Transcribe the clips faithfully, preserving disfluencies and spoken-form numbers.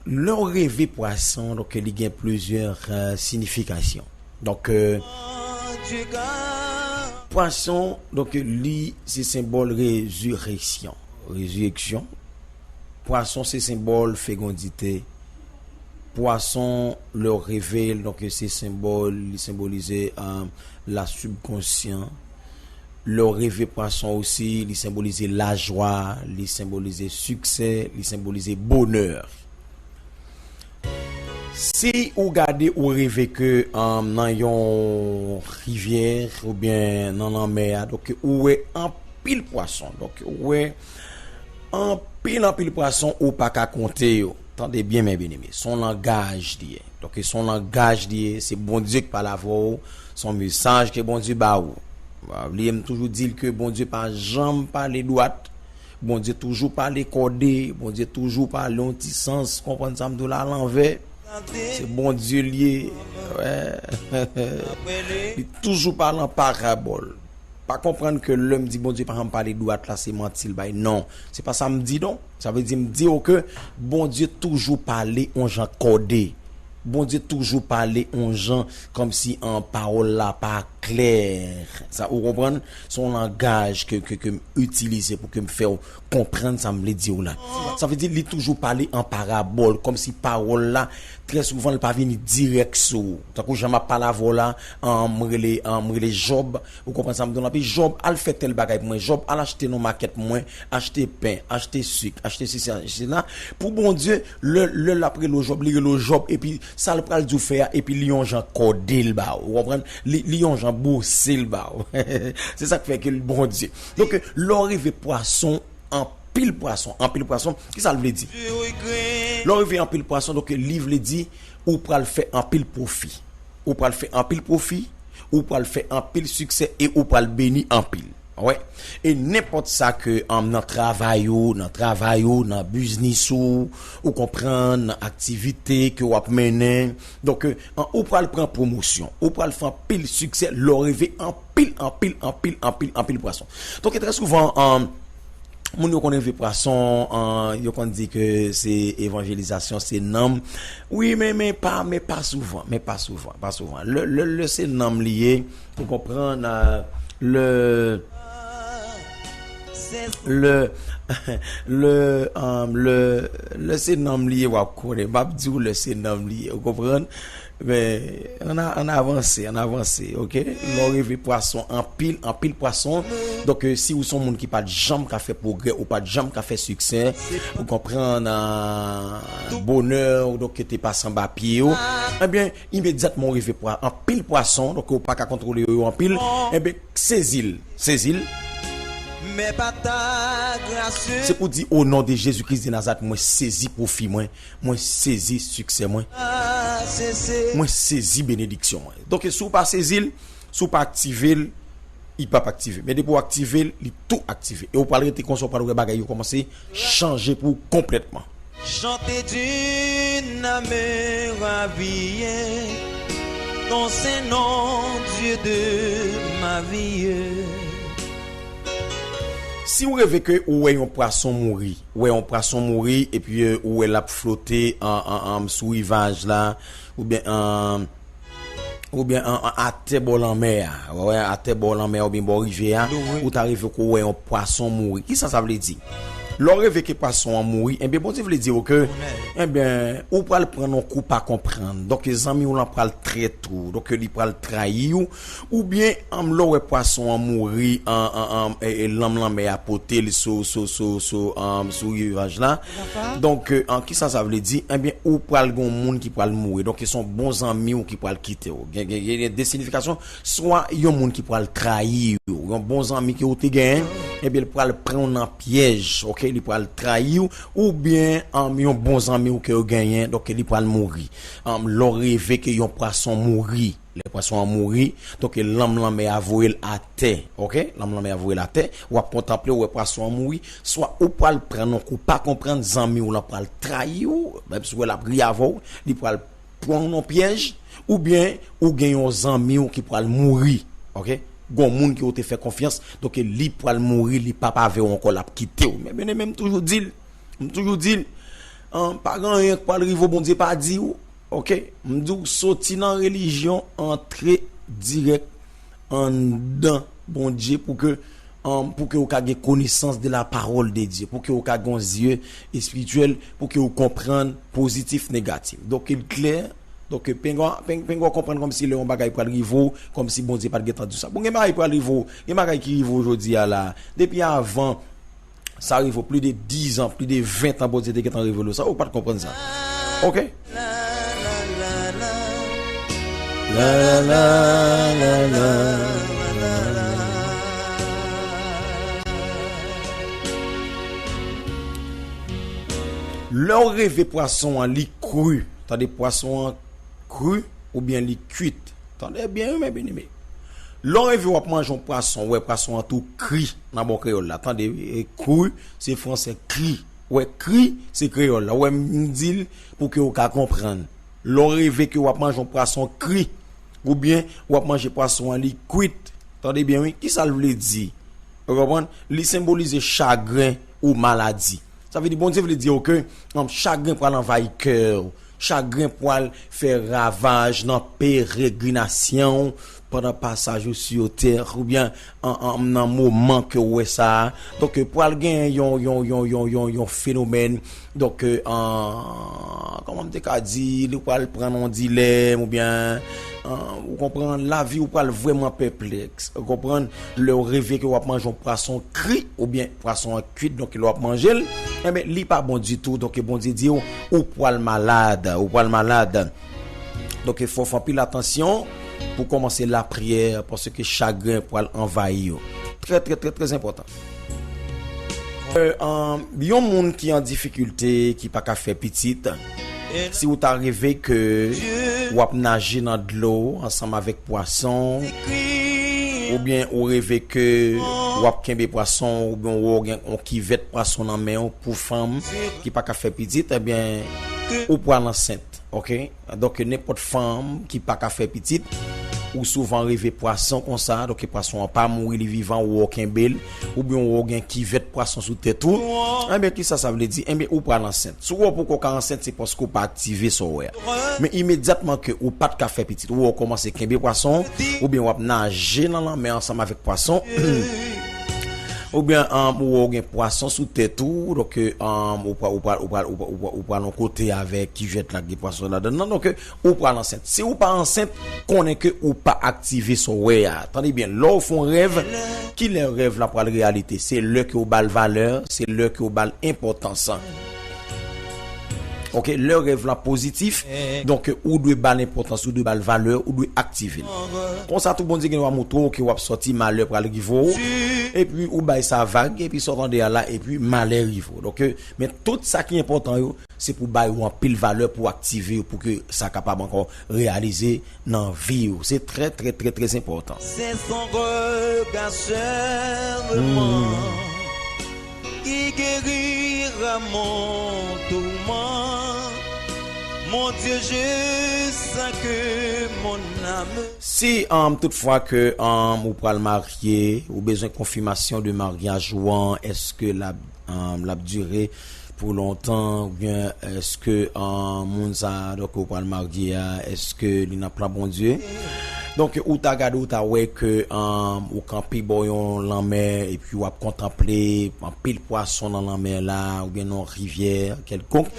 Lè w reve pwason, donk, li gen plizyè, euh, siyifikasyon. Donk, euh, pwason, donk, li se senbòl rezireksyon. Rezireksyon. Pwason se senbòl fegondite. Pwason, lè w reve l, donk, se senbòl, li senbolize, euh, la sibkonsyan. Lè w reve pwason osi, li senbolize lajwa, li senbolize siksè, li senbolize bonè. Si ou gade, ou reve ke, um, nan yon rivyè oubyen nan lanmè a, donk ou wè anpil pwason. Donk ou wè anpil, anpil pwason ou pa ka konte yo. Tande byen, men byeneme. Se yon langaj li ye. Donk se yon langaj li ye, se Bondye ki pale avè w, se yon mesaj ke Bondye ba ou. Li, m toujou di l ke Bondye pa janm pale dwat, Bondye toujou pale kòde, Bondye toujou pale yon ti sans, konprann sa m di w la, alanvè. Se Bondye l ye, wè. Li toujou pale an parabòl. Pa konprann ke lè m di Bondye pa janm pale dwat la, se manti l bay. Non, se pa sa m di non. Sa vle di m di w ke Bondye toujou pale yon jan kòde. Bondye toujou pale yon jan kòmsi an pawòl la pa klè. Sa, ou konprann? Se yon langaj ke, ke, ke m itilize pou ke m fè w konprann sa m vle di w la. Sa vle di li toujou pale an parabòl, kòmsi pawòl la, trè souvan, li pa vini dirèk sou ou. Tankou jan m ap pale avè w la, an, m rele, an, m rele Jòb, ou konprann sa m di w la? Epi Jòb al fè tèl bagay pou mwen, Jòb al achte nan makèt pou mwen, achte pen, achte sik, achte sesi, achte sela. Pou Bondye, lè, lè l ap rele w Jòb, li rele w Jòb, epi sa l pral di w fè a, epi li yon jan kòde l ba w, ou konprann? Li, li yon jan bwose l ba w. Se sa k fè ke l Bondye. Donk, lè w rive pwason, anpil pwason, anpil pwason, ki sa l vle di? Lè w rive anpil pwason, donk, li vle di, ou pral fè anpil pwofi. Ou pral fè anpil pwofi, ou pral fè anpil siksè e ou pral beni anpil. Wè. E nenpòt sa ke, um, nan travay ou, nan travay ou, nan biznis ou, ou konprann, nan aktivite ke w ap mennen. Donk, euh, an, ou pral pran pwomosyon, ou pral fè anpil siksè, lè w rive anpil, anpil, anpil, anpil, anpil pwason. Donk, trè souvan, um, moun yo konn rive pwason, an, yo konn di ke se evanjelizasyon, se nanm. Wi, men, men pa, men pa souvan, men pa souvan, pa souvan. Lè, lè, lè se nanm li ye, ou konprann, a, lè, lè, lè, an, lè, lè se nanm li ye, w ap konnen. M ap di w lè se nanm li ye, ou konprann? Men, ann a-, ann avanse, ann avanse, oke? Lè w rive pwason, anpil, anpil pwason. Donk, euh, si ou se yon moun ki pa t janm ka fè pwogrè, ou pa t janm ka fè siksè, ou konprann, euh, bonè w, donk, te pase anba pye w, ebyen, imedyatman ou rive pwa-, anpil pwason, donk, ou pa ka kontwole yo, yo anpil, ebyen, sezi l, sezi l. Se pou di, o non de Jezi Kris de Nazarèt, mwen sezi pwofi mwen. Mwen sezi siksè mwen. Mwen sezi benediksyon mwen. Donk, si w pa sezi l, si w pa aktive l, li p ap aktive. Men depi w aktive l, li tou aktive. E w pral rete konsa, w pral wè bagay yo kòmanse chanje pou w konplètman. Chanter d'une âme ravie, ton Saint nom, Dieu de ma vie. Si w reve ke ou wè yon pwason mouri, ou wè yon pwason mouri, epi, euh, ou wè l ap flote an, an, an, sou rivaj la, oubyen an, oubyen an, an, atè bò lanmè a, ou wè, atè bò lanmè a, oubyen bò rivyè a, ou ta reve ke w wè yon pwason mouri. Kisa sa vle di? Lè w reve ke pwason an mouri, enben, Bondye vle di w ke, enben, ou pral pran yon kou pa konprann. Donk, zanmi w lan pral trèt ou. Donk, li pral trayi w. Oubyen, an, lè w wè pwason an mouri, an, an, an, e, e, lanm lanmè a pote l sou, sou, sou, sou, an, sou rivaj la. Donk, e, an, kisa sa vle di? Enben, ou pral gen yon moun ki pral mouri. Donk, se yon bon zanmi w ki pral kite w. Gen, gen, gen, gen de siyifikasyon, swa yon moun ki pral trayi w, yon bon zanmi ke w te genyen, enben, li pral pran w nan pyèj, oke? Li pral trayi w, oubyen, an, yon bon zanmi w ke w genyen, donk, li pral mouri. An, lè w reve ke yon pwason mouri, lè pwason an mouri, donk lanm lanmè a voye l atè, oke? Lanm lanmè a voye l atè, w ap kontanple, w wè pwason an mouri, swa ou pral pran yon kou pa konprann, zanmi w lan pral trayi w, menm si w wè l ap ri avè w, li pral pran w nan pyèj, oubyen ou gen yon zanmi w ki pral mouri, oke? Gon moun ke w te fè konfyans, donk li pral mouri, li p ap avè w ankò, l ap kite w. Men, men, men m toujou di l, m toujou di l, An, pa gen anyen k pral rive w Bondye pa di w. Oke? M di w soti nan relijyon, antre dirèk anndan Bondye pou ke, an, pou ke w ka gen konesans de la parole de Dieu, pou ke w ka gen yon zye espirityèl, pou ke w konprann pozitif, negatif. Donk, il klè, donk, pengwa, peng-, pengwa konprann kòmsi lè yon bagay pral rive w, kòmsi Bondye pa t gentan di w sa. Bon, gen bagay pral rive w, gen bagay ki rive w jodi a la. Depi avan, sa rive w plis de diz an, plis de ven an, Bondye te gentan revele w sa, ou pa t konprann sa. Oke? La, la, la, la, la. Lè w reve pwason an, li kri. Tande, pwason an kri oubyen li kuit. Tande byen, wi, men byeneme. Lè w reve w ap manje yon pwason, w wè pwason an tou kri nan bon kreyòl la. Tande, e kri, se fransè, kri. W wè kri, se kreyòl la. W wè m di l pou ke w ka konprann. Lè w reve ke w ap manje yon pwason kri, oubyen w ap manje pwason an, li kuit. Tande byen, wi. Kisa l vle di? Ou konprann? Li senbolize chagren ou maladi. Sa vle di, Bondye vle di w ke, um, chagren pral anvayi kè w. Chagren pral fè ravaj nan peregrinasyon w pandan pasaj ou sou tè, oubyen an, an, nan moman ke w wè sa a. Donk, pral gen yon, yon, yon, yon, yon, yon fenomèn. Donk, an, kòman m te ka di, li pral pran nan yon dilèm, oubyen, an, ou konprann, lavi w pral vrèman pèplèks. Ou konprann? Lè w reve ke w ap manje yon pwason kri, oubyen pwason an kuit, donk lè w ap manje l, enben, li pa bon ditou. Donk, Bondye di w, ou pral malad, ou pral malad. Donk, fò w fè anpil atansyon pou kòmanse lapriyè, paske chagren pral anvayi w. Trè, trè, trè, trè enpòtan. Euh, um, yon moun ki an difikilte, ki pa ka fè pitit, si w ta reve ke w ap naje nan dlo ansanm avèk pwason, oubyen ou reve ke w ap kenbe pwason, oubyen w gen yon kivèt pwason nan men w pou fanm ki pa ka fè pitit, ebyen, ou pral ansent, oke? Donk, nenpòt fanm ki pa ka fè pitit, ou souvan reve pwason konsa, donk pwason an pa mouri, li vivan, ou wè w kenbe l, oubyen ou wè w gen kivèt pwason sou tèt ou, enben, kisa sa vle di? Enben, ou pral ansent. Si w wè w poko ka ansent, se paske w pa aktive sa w wè a. Men imedyatman ke ou pa t ka fè pitit, ou wè w kòmanse kenbe pwason, oubyen w ap naje nan lanmè ansanm avèk pwason, oubyen, um, ou wè w gen pwason sou tèt ou, donk, um, ou pral, ou pral, ou pral, ou pral, ou pral, ou pral yon kote avèk kivèt la, gen pwason ladan l nan, donk, ou pral ansent. Si ou pa ansent, konnen ke ou pa aktive sa w wè a. Tande byen, lè w fè yon rèv, kilè rèv la pral reyalite? Se lè ke w ba l valè, se lè ke w ba l enpòtans. Oke, lè rèv la pozitif, donk ou dwe ba l enpòtans, ou dwe ba l valè, ou dwe aktive l. Konsa tou Bondye gen dwa montre w ke w ap sòti, malè pral rive w, epi ou bay sa vag, epi sa w tande a la, epi malè rive w. Donk, men tout sa ki enpòtan yo, se pou bay yo anpil valè, pou aktive yo, pou ke sa kapab ankò reyalize nan vi w. Se trè, trè, trè, trè enpòtan. C'est son regard seulement qui guérira mon tourment. Mon Dieu, je sais que mon âme. Si, um, toutfwa ke, um, ou pral marye, ou bezwen konfimasyon de maryaj ou an, èske l ap, um, l ap dire pou lontan, oubyen èske, um, moun sa a, donk, ou pral marye a, èske li nan plan Bondye? Donk, ou ta gade, ou ta wè ke, um, ou kanpe bò yon lanmè, epi w ap kontanple anpil pwason nan lanmè la, oubyen nan yon rivyè kèlkonk.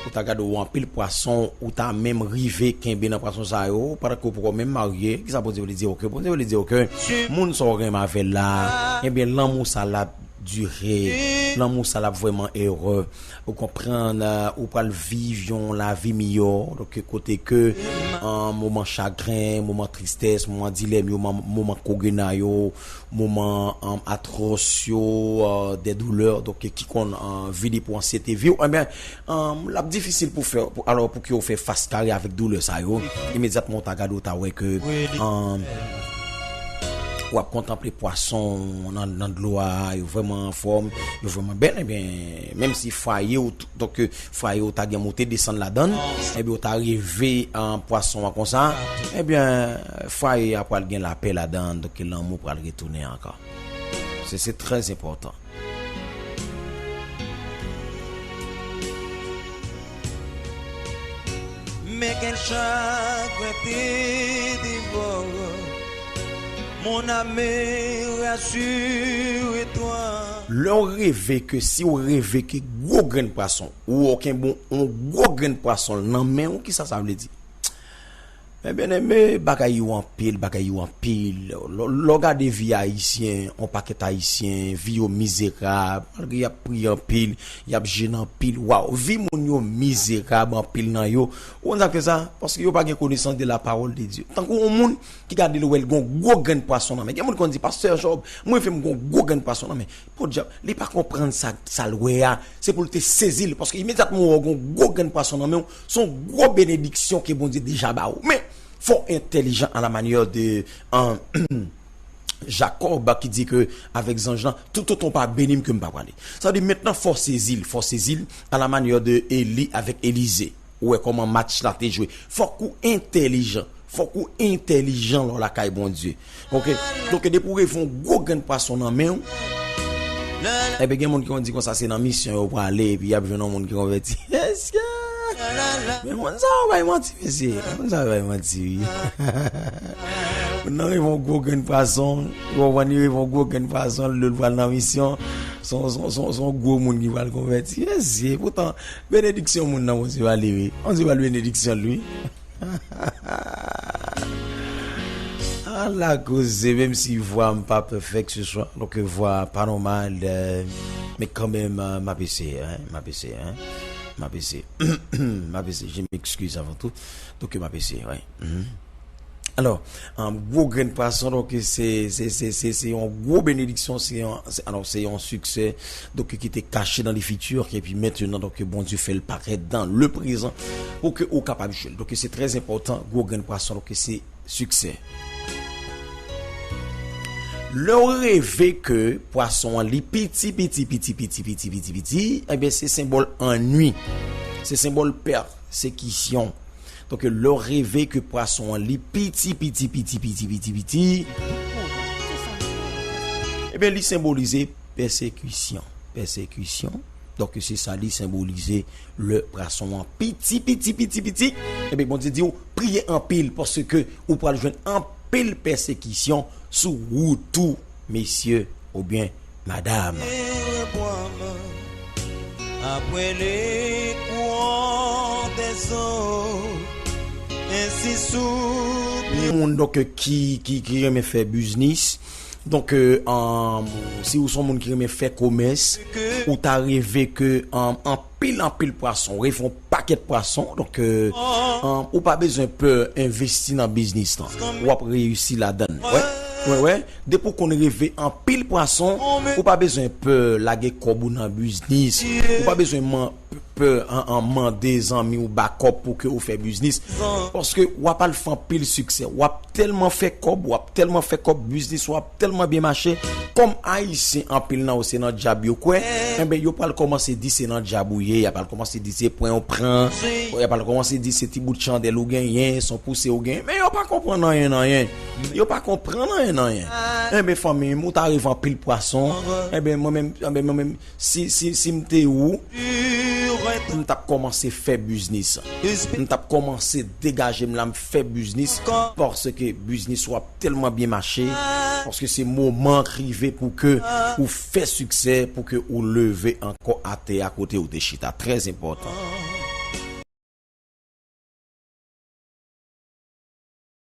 Ou ta gade, ou anpil pwason, ou ta menm rive kenbe nan pwason sa yo, pandan ke ou poko menm marye. Kisa Bondye vle di w? Ke Bondye vle di w ke moun sa w renmen avè l la, ebyen, lanmou sa l ap dire, lanmou sa l ap vrèman ere. Ou konprann, euh, ou pral viv yon lavi miyò. Donk, kote ke, euh, moman chagren, moman tristès, moman dilèm yo, moman, moman kogena yo, moman, euh, atwòs yo, euh, dè doulè, donk, ki konn, euh, vini pou ansyete vi w, enben, euh, l ap difisil pou fè, pou, alò, pou ke w fè fas kare avèk doulè sa yo. Imedyatman, ou ta gade, ou ta wè ke, euh, w ap kontanple pwason nan, nan dlo a, yo vrèman anfòm, yo vrèman bèl, ebyen, menm si fwaye w, t-, donk, fwaye w ta gen moute desann ladan l, ebyen, w ta rive an pwason an konsa, ebyen, fwaye a pral gen lapè ladan l, donk, lanmou pral retounen ankò. Se, se trè enpòtan. Mais quel chagrin t'es dévore, mon âme, rassure-toi. Lè w reve ke, si w reve ke gwo grenn pwason, ou okenn bon, yon gwo grenn pwason nan men w, kisa sa vle di? Men byeneme, bagay yo anpil, bagay yo anpil. Lè w gade vi Ayisyen, yon pakèt Ayisyen, vi yo mizerab, malgre y ap priye anpil, y ap jene anpil. Waw, vi moun yo mizerab anpil nan yo. Ou konn sa k fè sa? Paske yo pa gen konesans de la parole de Dieu. Tankou yon moun ki gade l wè l gon gwo grenn pwason nan men. Gen moun ki konn di, Pastè Job, mwen fè m gon gwo grenn pwason nan men. Podyab, li pa konprann sa, sa l wè a. Se pou l te sezi l, paske imedyatman w wè w gon gwo grenn pwason nan men w, se yon gwo benediksyon ke Bondye deja ba ou. Men, fò w entèlijan à la manière de, euh, Jacob ki di ke avèk zanj lan, tout otan w pa beni m ke m pa prale. Sa vle di mentnan fò w sezi l, fò w sezi l à la manière de Élie avec Élisée. Ou wè kòman match la te jwe. Fòk ou entèlijan. Fòk ou entèlijan lè w lakay Bondye. Oke? Donk, depi w reve yon gwo grenn pwason nan men w, ebyen, gen moun ki konn di konsa se nan misyon yo prale, epi y ap jwenn yon moun ki konvèti. Èske? Men moun sa yo bay manti, mesye. Moun sa yo bay manti, wi. Moun nan reve yon gwo grenn pwason, ou konprann, li reve yon gwo grenn pwason, lè l pral nan misyon, se yon, se yon, se yon, se yon gwo moun ki pral konvèti. Mesye, poutan, benediksyon moun nan, Bondye va leve. Bondye va benediksyon l, wi. Ala koze, menm si vwa m pa pèfèk se swa, donk vwa pa nòmal, euh, men kanmenm, euh, m ap eseye, hein, m ap eseye, hein, m ap eseye, m ap eseye, je m'excuse avant tout, donk m ap eseye, wi. Mhm. Alò, um, gwo grenn pwason, donk se, se, se, se, se yon gwo benediksyon, se yon, se, alò, se yon siksè, donk ki te kache nan le futur, epi mentnan, donk Bondye fè l parèt dans le présent, pou ke ou kapab jwi l. Donk se trè enpòtan, gwo grenn pwason, donk se siksè. Lè w reve ke pwason an li piti, piti, piti, piti, piti, piti, piti, ebyen se senbòl annwi. Se senbòl pèsekisyon. Donk, lè w reve ke pwason an li piti, piti, piti, piti, piti, piti, ebyen, li senbolize pèsekisyon. Pèsekisyon. Donk, se sa li senbolize lè pwason an piti, piti, piti, piti. Ebyen, Bondye di w, priye anpil, paske ou pral jwenn anpil pèsekisyon sou wout ou, mesye oubyen madam. Après les courants des eaux, ainsi souffle. Moun, donk, ki, ki, ki renmen fè biznis. Donk, euh, um, si ou se yon moun ki renmen fè komès, ou ta reve ke, um, anpil, anpil pwason, ou reve yon pakèt pwason, donk, euh, um, ou pa bezwen pè envesti nan biznis lan. W ap reyisi ladan l. Wè, wè, wè. Depi w konn reve anpil pwason, ou pa bezwen pè lage kòb ou nan biznis. Ou pa bezwen man, pè an, an mande zanmi w ba kòb pou ke ou fè biznis. Paske w ap al fè anpil siksè. W ap tèlman fè kòb, w ap tèlman fè kòb, biznis w ap tèlman byen mache. Kòm Ayisyen, anpil nan yo se nan djab yo kwè, enben, yo pral kòmanse di se nan djab ou ye, y ap al kòmanse di se pwen ou pran, y ap al kòmanse di se ti bout chandèl ou genyen, se yon pouse ou genyen, men yo pa konprann anyen nan anyen. Yo pa konprann anyen nan anyen. Enben, fanmi m, ou ta reve anpil pwason, enben, mwen menm, enben, mwen menm, si, si, si m te ou, m t ap kòmanse fè biznis. M t ap kòmanse degaje m la, m fè biznis, paske biznis w ap tèlman byen mache, paske se moman k rive pou ke ou fè siksè, pou ke ou leve ankò atè a kote ou te chita. Trè enpòtan.